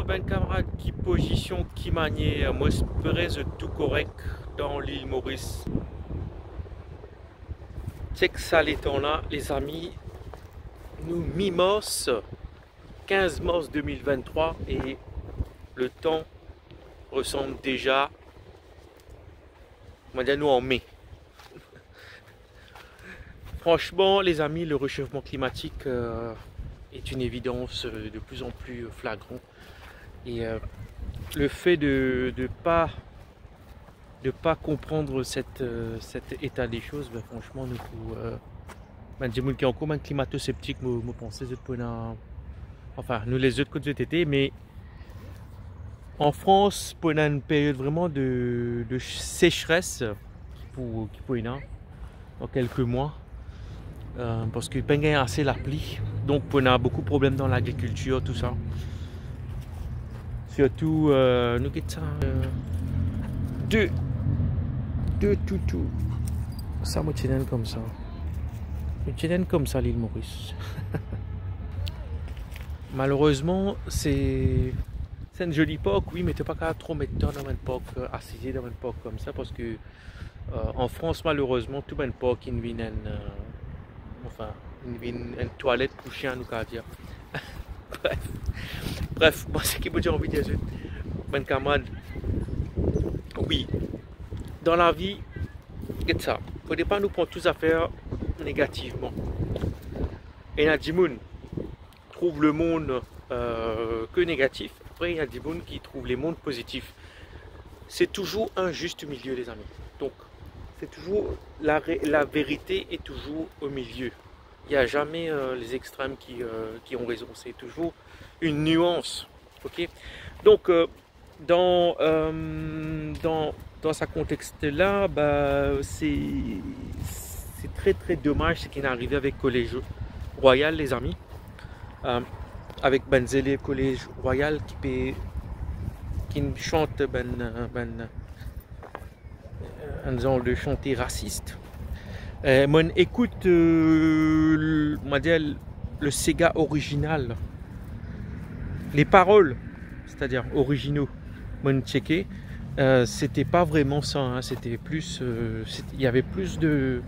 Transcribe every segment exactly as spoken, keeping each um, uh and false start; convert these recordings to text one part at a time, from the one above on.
Bann kamarad, ki pozision, ki manier, mo espere zot tou korek dan lil Moris. Chek sa letan la, lezami, nou mi-mars, kinz mars de mil vinn-trwa, e letan resanm deza, mo dir, nou an me. Franchement, les amis, le réchauffement climatique, euh, est une évidence, euh, de plus en plus, euh, flagrant. Et, euh, le fait de, de pas, de pas comprendre cette, euh, cet état des choses, ben, franchement, nou pou, euh, bann dimoun ki ankor bann klimato-septik, mo, mo panse zot pou ena, anfin, nou les zot kot zot ete, me an Frans, pou ena enn period vreman de, de secheres ki pou, ki pou ena dan kelke mwa, euh, parski pa'nn gagn ase lapli, donk pou ena boukou problem dan lagrikiltir, tou sa. Sirtou, euh, nou get sa, euh, de, de toutou. Sa, mo ti ena enn koumsa. Mo ti ena enn koumsa, lil Moris. Malerezman, se, se enn zoli park, wi, me to pa kapav tro met twa dan enn park, euh, asize dan enn park koumsa, parski, euh, an Frans, malerezman, tou bann park inn vinn enn, euh, anfin, inn vinn enn twalet pou sien, nou kapav dir. Bref. Bref, bon, seki mo ti anvi dir zot, bann kamarad, wi, dan lavi, get sa, fode pa nou pran tou zafer negativman. Ena dimoun trouv lemond, euh, ke negatif, apre ena dimoun ki trouv lemond pozitif. C'est toujours un juste milieu, les amis. Donc, c'est toujours la ré-, la vérité est toujours au milieu. Il n'y a jamais, euh, les extrêmes qui, euh, qui ont raison. C'est toujours une nuance. Ok ? Donc, euh, dan, euh, dan, dan sa kontext la, ba, se, se tre, tre domaz seki inn arive avek Kolez Rwayal, lezami. Euh, avek bann zelev Kolez Rwayal ki pe, ki inn sant bann, euh, bann, euh, enn zanr de sante rasis. Euh, mo'nn ekout, euh, l-, mo dir, le sega original, les paroles, c'est-à-dire originaux, mo'nn tcheke, euh, c'était pas vraiment ça, hein, c'était plus, euh, c'est, il y avait plus de,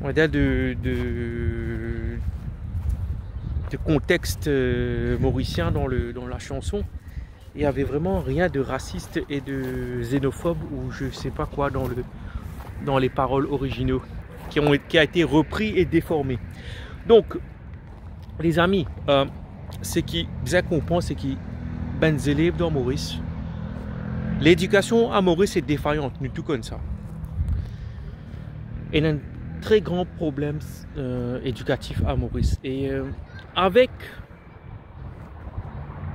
on va dire de, de, de contexte, euh, morisien dans le, dans la chanson. Il y avait vraiment rien de raciste et de xénophobe ou je sais pas quoi dans le, dans les paroles originaux qui ont, qui a été repris et déformé. Donc, lezami, euh, seki bizin konpran, seki bann zelev dan Moris, ledikasion a Moris est défaillante, nou tou konn sa. Ena enn tre gran problem, euh, edikatif a Moris. E, euh, avek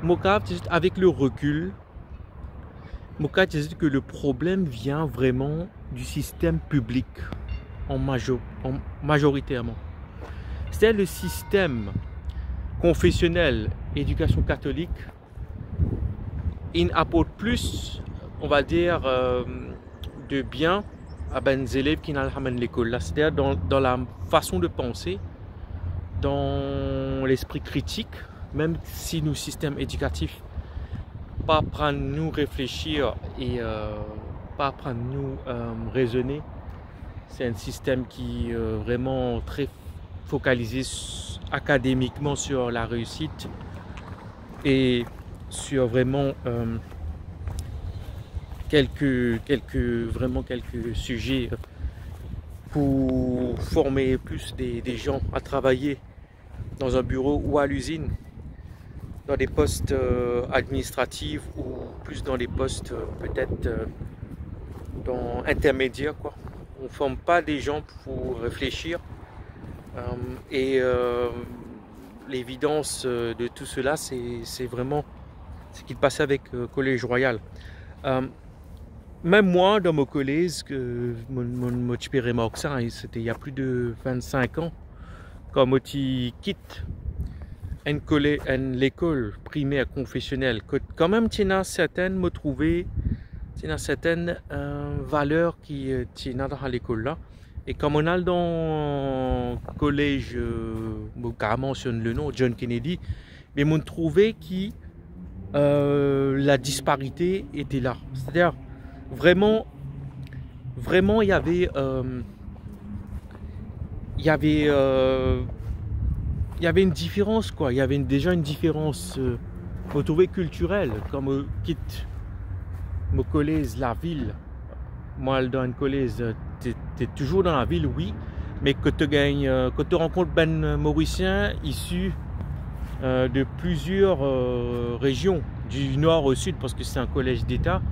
Mo kapav dir zot, avec le recul, mo kapav dir zot ke le problème vient vraiment du système public en majo-, en, majoritairement. C'est-à-dire le système confessionnel, éducation catholique, il apporte plus, on va dire, euh, de bien a bann zelev ki inn al lekol la, c'est-à-dire dans, dans la façon de penser, dans l'esprit critique, mem si nou sistem edikatif pa aprann nou reflesir e, euh, pa aprann nou, euh, rezone. Se enn sistem ki, euh, vreman tre fokalize s-, akademikman sur la réussite et sur vraiment, euh, quelques, quelques, vraiment quelques sujets, euh, pour former plus des, des gens à travailler dans un bureau ou à l'usine, dans des postes, euh, administratifs ou plus dans des postes, euh, peut-être, euh, dans, intermédiaires, quoi. On forme pas des gens pour réfléchir. Euh, et, euh, l'évidence, euh, de tout cela, c'est, c'est vraiment ce qui se passait avec, euh, Collège Royal. Euh, mem mwa, dan mo kolez, ke mo, mo, mo ti pe remark sa, hein, c'était il y a plus de vingt-cinq ans, kan mo ti kit enn kole-, enn lekol primer konfesionel, kot kanmem ti ena sertin, mo trouve, ti ena sertin, euh, valer ki, euh, ti ena dan lekol la. E kan mo al dan kolez, euh, mo kapav mansionn le nom, John Kennedy, me mo trouve ki euh, la disparité était là. C'est-à-dire, vraiment, vraiment, il y avait, euh, il y avait, euh, il y avait une différence, quoi. Il y avait une- déjà une différence, euh, mo trouve, culturelle, kan mo kit mo kolez lavil, mo al dan enn kolez, euh, t'es, t'es toujours dans la ville, oui, mais que tu gagnes, euh, que tu rencontres ben, euh, Mauriciens issus, euh, de plusieurs, euh, régions, du nord au sud, parce que c'est un collège d'État,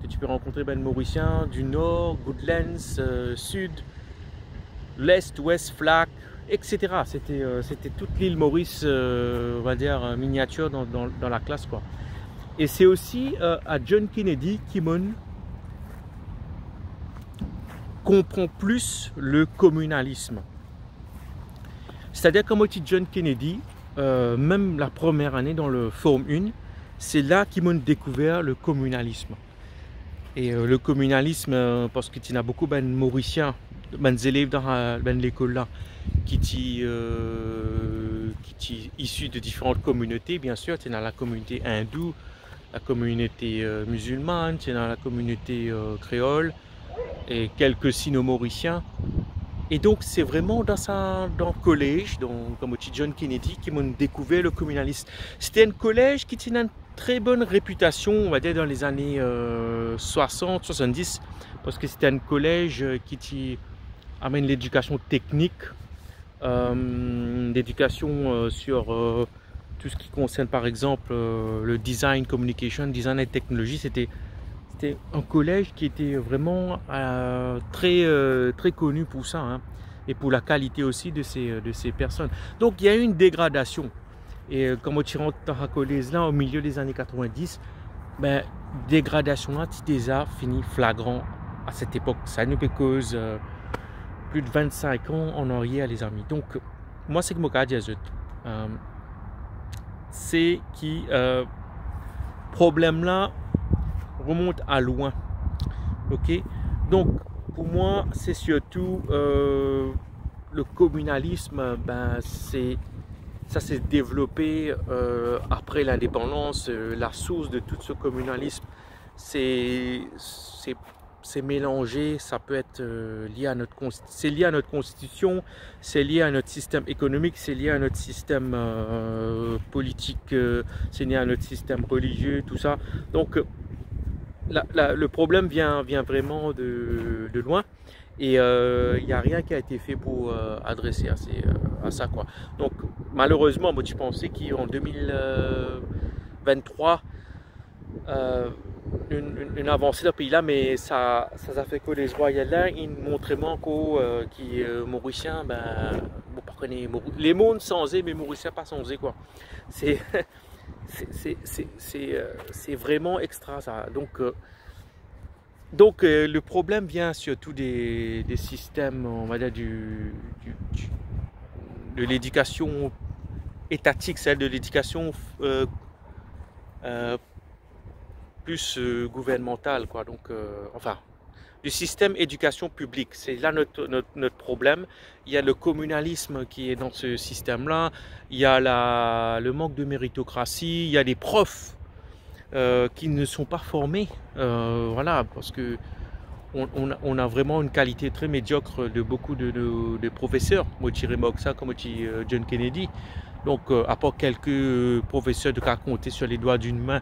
que tu peux rencontrer ben Mauriciens du nord, Goodlands, euh, sud, l'est, ouest, Flack, et cetera. C'était, euh, c'était toute l'île Maurice, euh, on va dire, euh, miniature dans, dans, dans la classe, quoi. Et c'est aussi, euh, à John Kennedy ki mo'nn konpran plis le communalisme. C'est-à-dire, kan mo ti John Kennedy, euh, même la première année dans le Form un, c'est là ki mo'nn découvert le communalisme. Et, euh, le communalisme, euh, parce que tu as beaucoup ben Mauriciens, ben zelev dan, euh, ben lekol la, ki ti, euh, ki ti issus de différentes communautés, bien sûr. Tu as la communauté hindoue, la communauté, euh, musulmane, tu as la communauté, euh, créole, et quelques sino-mauriciens. Et donc, c'est vraiment dans sa, dans le collège, donc, kan mo ti John Kennedy, ki mo'nn découvert le communalisme. C'était un collège qui tinha une très bonne réputation, on va dire, dans les années, euh, soixante, soixante-dix, parce que c'était un collège, euh, qui ti amenn l'éducation technique, euh, l'éducation, euh, sur, euh, tout ce qui concerne, par exemple, euh, le design communication, design et technologie. C'était, c'était un collège qui était vraiment, euh, très, euh, très connu pour ça, hein, et pour la qualité aussi de ces, de ces personnes. Donc, il y a eu une dégradation. E, euh, kan mo ti rant dan sa kolez la, o milieu des années quatre-vingt-dix, ben, dégradasion la ti deza fini flagran à cette époque. Sa nou pe koz, euh, plus de vingt-cinq ans en arrière, les amis. Donc, moi, seki mo kapav dir zot, euh, c'est que, euh, problème la remonte à loin. Ok ? Donc, pour moi, c'est surtout, euh, le communalisme, ben, c'est, ça s'est développé, euh, après l'indépendance. Euh, la source de tout ce communalisme, c'est, c'est, c'est mélangé, ça peut être, euh, lié à notre consti-, c'est lié à notre constitution, c'est lié à notre système économique, c'est lié à notre système, euh, politique, euh, c'est lié à notre système religieux, tout ça. Donc, euh, la, la, le problème vient, vient vraiment de, de loin. Et, euh, il y a rien qui a été fait pour, euh, adresser à ces, euh, à ça, quoi. Donc, malheureusement, moi, je pensais qu'en deux mille vingt-trois, euh, une, une, une avancée dans le pays là, mais ça, ça, ça fait que les voyelles là, ils montrent vraiment que, euh, qui, euh, Mauricien, ben, bon, pas connu, Mauri-, les mondes changés, mais Mauricien pas changé, quoi. C'est, c'est, c'est, c'est, c'est, euh, c'est vraiment extra, ça. Donc, euh, Donc, euh, le problème vient surtout des, des systèmes, on va dire, du, du, du, de l'éducation étatique, celle de l'éducation, euh, euh, plus, euh, gouvernementale, quoi. Donc, euh, enfin, du système éducation publique. C'est là notre, notre, notre problème. Il y a le communalisme qui est dans ce système-là. Il y a la, le manque de méritocratie. Il y a des profs, euh, qui ne sont pas formés. Euh, voilà, parce que on, on a, on a vraiment une qualité très médiocre de beaucoup de, de, de professeurs. Moi, je remarque ça comme je dis, euh, John Kennedy. Donc, euh, à part quelques professeurs de cas comptés sur les doigts d'une main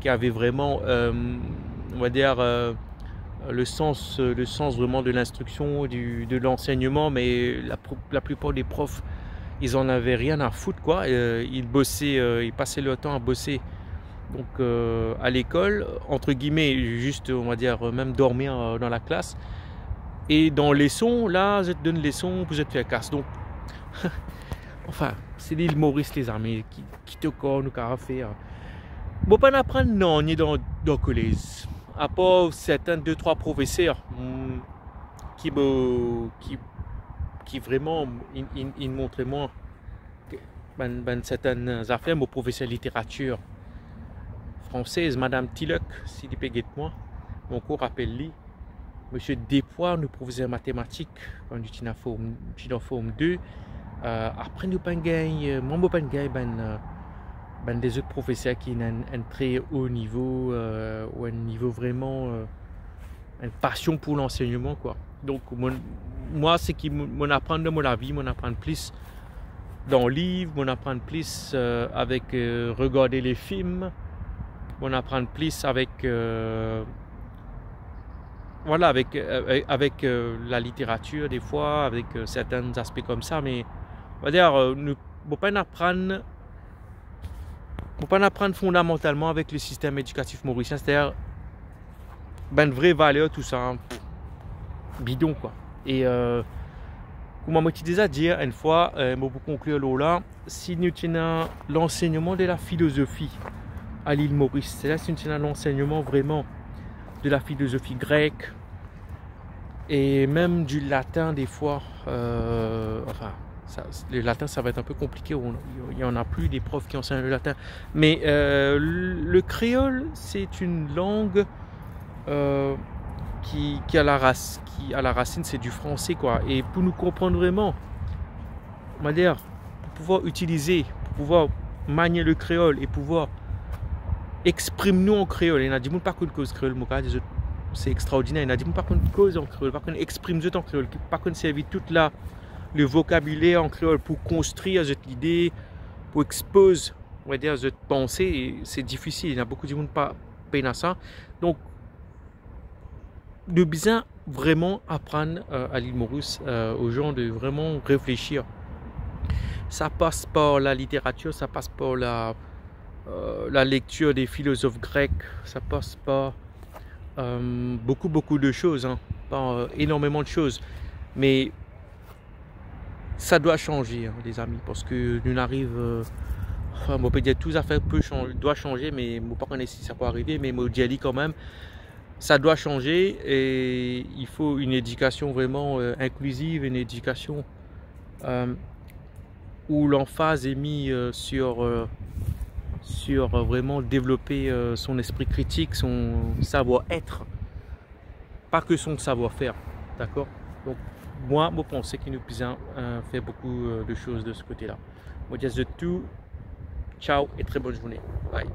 qui avaient vraiment, euh, on va dire, euh, le sens, le sens vraiment de l'instruction, du, de l'enseignement, mais la pro-, la plupart des profs, ils en avaient rien à foutre, quoi. Euh, ils bossaient, euh, ils passaient leur temps à bosser. Donc, euh, à l'école, entre guillemets, juste, on va dire, même dormir, euh, dans la classe. Et dans leson, la, zot donn leson pou zot fer kas. Donc, enfin, c'est l'île Maurice, les amis, ki, ki ankor nou kapav fer. Mo pa'nn aprann nanye dan, dan kolez, apar sertin de trwa profeser, hmm, ki mo, ki, ki vreman, inn, inn, inn montre mwa bann, bann sertin zafer. Mo profeser literatir fransez, Madam Tillock, si li pe get mwa, mo ankor rapel li. Misie Despois, nou profeser matematik, kan nou ti dan form, ti dan form de. Euh, apre nou pa'nn gagn, euh, mwa mo pa'nn gagn bann, euh, bann lezot profeser ki ena enn, enn tre o nivo, euh, ou enn nivo vreman, euh, enn pasion pou lansegneman, kwa. Donk, mo, mwa, seki mo, mo'nn aprann dan mo lavi, mo'nn aprann plis dan liv, mo'nn aprann plis, euh, avek, euh, regarde lefilm, mo'nn aprann plis avek, euh, vwala, avek, euh, avek, euh, laliteratir defwa, avek, euh, sertenn zaspe koumsa, me, on va dire, euh, nou, mo pa'nn aprann, mo pa'nn aprann fondamantalman avek lesistem edikatif morisien, setadir bann vre valer, tousa, pff, bidon, kwa. E, euh, kouma mo ti deza dir enn fwa, euh, mo pou konklir lor la, si nou ti ena lansegneman de lafilozofi a Lil Moris, setadir si nou ti ena lansegneman vreman de lafilozofi grek e mem di latin defwa, euh, enfin, sa, le latin, sa va et enn pe konplike, on, il y en a plus des profs qui enseignent le latin. Mais, euh, le, le créole, c'est une langue, euh, qui, qui à la rac-, qui à la racine, c'est du français, quoi. E pou nou konprann vreman, on va dire, pou pouvwar itilize, pou pouvwar manie le créole e pouvwar exprim nou an kreol. Ena dimoun pa konn koz kreol, mo kapav dir zot, se extraordiner. Ena dimoun pa konn koz an kreol, pa konn exprim zot an kreol, ki pa konn servi tout la, le vokabiler an kreol pou konstrir zot lide, pou expoz, on va dire, zot panse, e se difisil. Ena boukou dimoun pa, pena sa. Donk, nou bizin vreman aprann, euh, a Lil Moris, euh, aux gens de vraiment réfléchir. Ça passe par la littérature, ça passe par la, euh, la lecture des philosophes grecs, ça passe par, euh, beaucoup, beaucoup de choses, hein, par, euh, énormément de choses. Mais sa dwa sanze, hein, lezami, parski nou ariv, euh, enfin, mo pe dir tou zafer pe san-, dwa sanze, me mo pa kone si sa pou arive, me mo dir li kanmem, sa dwa sanze e il faut une éducation vraiment, euh, inclusive, une éducation, euh, où l'emphase est mise, euh, sur, euh, sur, euh, vraiment développer, euh, son esprit critique, son savoir-être, pas que son savoir-faire, d'accord ? Donc, moi, mo panse ki nou bizin, euh, faire beaucoup, euh, de choses de ce côté-là. Mo dir zot tou, ciao et très bonne journée. Bye.